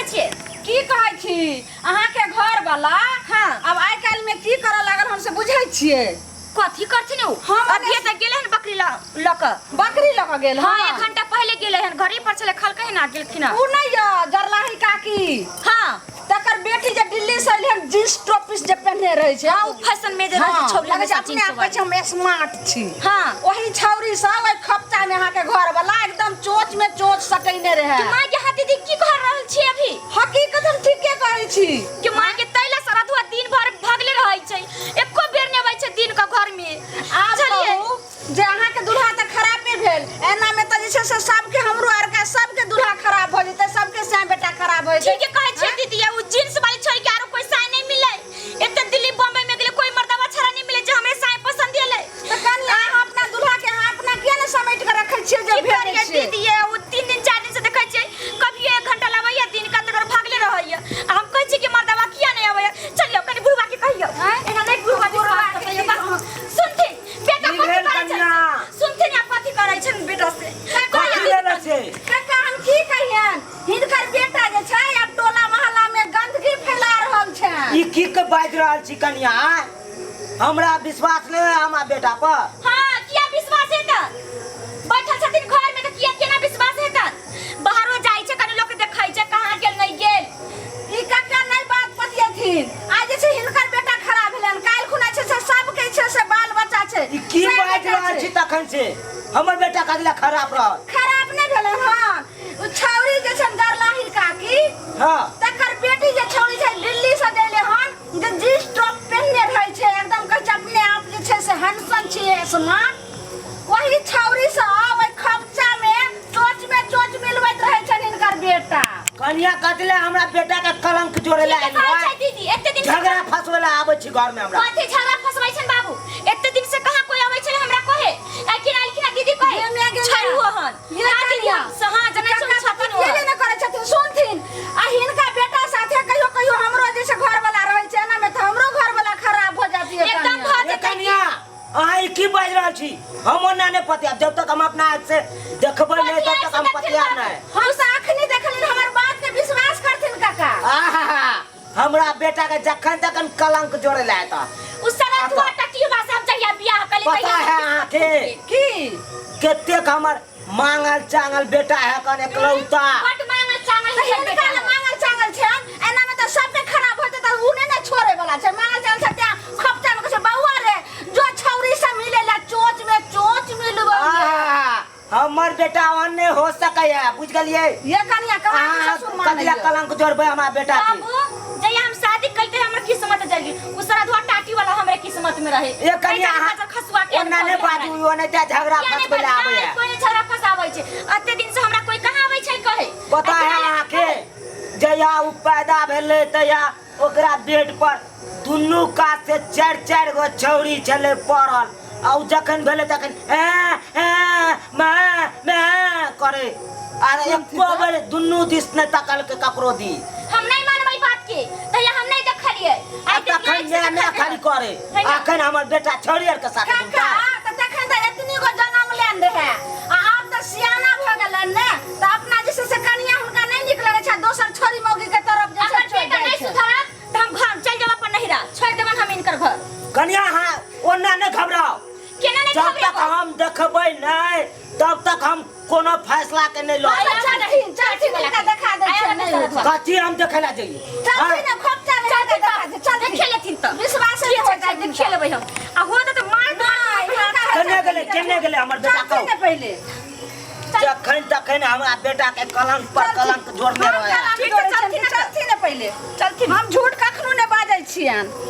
कहै छियै? की कहै छी अहाँके घर वाला? हाँ। आब आइ काल्हि में की करऽ लागल हम से बुझै छियै? कथी करथिन उ? हम अभिये तऽ गेलै हन बकरी लऽ कऽ। बकरी लऽ कऽ गेल? हाँ, एक घंटा पहिले गेलै हन, घरे पर छलै, खलकै हन आ गेलखिन हन। उ नहि यऽ जरलाही काकी? हाँ। तकर बेटी जे दिल्ली से अइलै हन, जींस टॉपिस जे पहिने रहै छै। हाँ, उ फैशन में जे रहै छै हाँ, छौरी लगै छै हमेशा अपने जींस आप कहै छै हम स्मार्ट छी। हाँ। ओही छौरी सब ओहि खपचा में अहाँके घर वाला एकदम चोच में चोच सटैने रहै। कि माय के हाथ दीदी की कह रहल छी अभी? हकीकत हम ठीके कहै छी। कि माय के तैला सारा धुआ दिन भर भगले रहै छै, एको बेर नहि अबै छै दिन के घर में। आब बुझलियै? कहू जे अहाँके दूल्हा तऽ खराबे भेल, एना में तऽ जे छै से सबके, हमरो आर के सबके दूल्हा खराब भऽ जेतै, सबके सैं बेटा खराब भऽ जेतै। ठीके कहै छियै दीदी, उ जींस वाली छोरी के आरो कोई साय नहीं मिले। एते दिल्ली बम्बई में गेले, कोई मर्दवा छड़ा नहीं मिले जे हमरे साय पसंद एले। तऽ कनि अहाँ अपना दूल्हा के अहाँ अपना किया ने समेट के रखै छियै जे की भेजै करियै छियै? दीदी, ये उ 3 दिन 4 दिन से देखै छियै, कभी 1 घंटा लाबैया दिन का तकर भागले रहैया। आ हम कहै छियै कि मर्दवा किया नहीं आबैया। चलियो कनि बुढ़वा के कहियो। आँय? एना नहीं बुढ़वा बुढ़वा विश्वास के करैया। की बस सुनथिन बेटा की कथी भेल करै छै? कनिया? सुनथिन आ कथी करै छै बेटा से? कथी लेने छै? काका, हम की कहियन, हिनकर बेटा जे छै आब टोला मोहल्ला में गंदगी फैला रहल छै। ई की के बाजि रहल छी कनिया? आँय? हमरा विश्वास नहीं है हमरा बेटा पर। हाँ, किया विश्वास हेतन? बैठल छथिन घर में तऽ किया केना विश्वास हेतन? बाहरो जाइ छै, कनि लोक देखै छै कहाँ गेल नहीं गेल। ई काका नहीं बात पतियथिन। आइ जे छै हिनकर बेटा खराब भेलन, काल्हि खुना छै से सबके छै से बाल बच्चा छै। ई की से बाजि बेटा रहल छै। छी तखन से? हमर बेटा कथी खराब रहल? खराब नहीं भेलन हन। उ छौरी जे छै जरलाही काकी, हाँ, तकर बेटी जे छौरी छै दिल्ली से गेले हन, जे जींस टॉप पहिनने रहै छै, एकदम कहै छै अपने आप जे छै से हैंडसम छियै, स्मार्ट, वही छौरी सब ओहि खपचा में चोच में चोच मिलबैत रहै छनि हिनकर बेटा। कनिया, कथी ले हमरा बेटा के कलंक जोड़े ला ठीके आइल कहै छै बा? दीदी, एते दिन से झगड़ा फंसवे ला आबै छी घर में हमरा। कथी झगड़ा फंसबै छन बाबू? एते दिन से कहाँ कोई आबै छलै हमरा कहे? आखिर आइलखिन आ दीदी कहे ये मैं गेल छड़ू ना। हन। ये हाँ दीदी, कनिया। हम से हाँ जनै काका छौ छथिन पतिएबे ओहन। नहि करै छथिन, सुनथिन। आ हिनका बेटा साथे कहियो कहियो हमरो जैसे घर वाला रहै छै, एना में तऽ हमरो घर वाला खराब भऽ जाती है। एकदम कनिया। भऽ ए जेतै। कनिया, अहाँ ई की बाजि रहल छी? हम ओना नहि पतियाब। जब तक हम अपना आँखि से देखबै नहि, तब तक हम पतियाब नहि। हम तऽ अखनी देखलिन, हमर बात के विश्वास करथिन काका। आहा, हमरा बेटा के जखन तखन कलंक जोड़े ला एता। उ सारा आता। धुआ टटियबा से हम जहिया बियाह कली पता तहिया है अहाँके की कतेक हमर मांगल चांगल बेटा है कन, एकलौता। बड मांगल चांगल तऽ है हिनका बेटा। लग मांगल चांगल छनि, एना में तऽ सबके खराब होतै तऽ उ नहि ने छोड़े वाला छै। मांगल चांगल छै तें खपचा में कहै छै बौआ रे, जो छौरी से मिले ला चोच में चोच मिलबै। आहा, हमर बेटा ओहन नहि हो सकैया, बुझ गेलियै? ये कनिया कमा अहाँ ससुर कथी मानै लए कलंक जोड़बै हमरा बेटा के? बाबू, जहिया हम शादी कलते हमर किस्मत जगी, उ सारा धुआ टाटी वाला हमरे किस्मत में रहे। ए कनिया, नहीं अहाँ जाने खसुआ के ओना नहि बाजू, ओना ते झगड़ा किया नहि फंसबै लए बाजू? आबैया। नहि, कोई नहि झगड़ा फंसाबै छै। एते दिन से हमरा कोई कहाँ आबै छै कहे? पता है अहाँके, जहिया उ पैदा भेलै तहिया ओकरा बेड पर दुनू कात से चारि चारि गो छौरी छलै पड़ल, आ उ जखन भेलै तखन ए ए माँ माँ करे, आर एको बेर दुनू दिस नहि तकलकै ककरो दी। हम नहीं मानबै बात के, तहिया हम नहीं देखलियै। आ आइ तखन देखलियै, माय माय खाली करे, है ना? अखन हमर बेटा छौरी आर के साथ काका घुमता। तऽ तखन तऽ एतनी गो जनम लेन रहै, आ आब तऽ सियाना भऽ गेलन ने, तऽ अपना जे छै से कनिया हुनका नहि नीक लगै छै, दोसर छोरी मौगी के तरफ जे छै अगर चलि बेटा जाइ नहीं छै। सुधरत तऽ हम घर चलि जाब अपन नहिरा, छोड़ि देबन हम इनकर घर। कनिया, अहाँ ओना नहि घबराउ। केना नहि जब तक घबरेबै? हम देखबै नहि तब तक हम कोनो फैसला के नहि लऽ आया चलथिन, चलथिन, हुनका देखा दै छियनि, नहि होत। कथी हम देखै लए जइयै? चलथिन ने, खोपचा में हिनका देखा दै, चलथिन। देखे लेथिन तऽ विश्वास नहि होइ छै देखे लेबै हम, आ हो तऽ मार नहि, हिनका केने गेलै, केने गेलै हमर बेटा? चलथिन कहू ने पहिले। जखन तखन हमरा बेटा के कलंक पर कलंक जोड़ने हम रहै। कलंक ठीक छै, जोड़ै चलथिन छियनि, ने तऽ। चलथिन ने पहिले। चलथिन। हम झूठ कखनो नहि बाजै छियनि।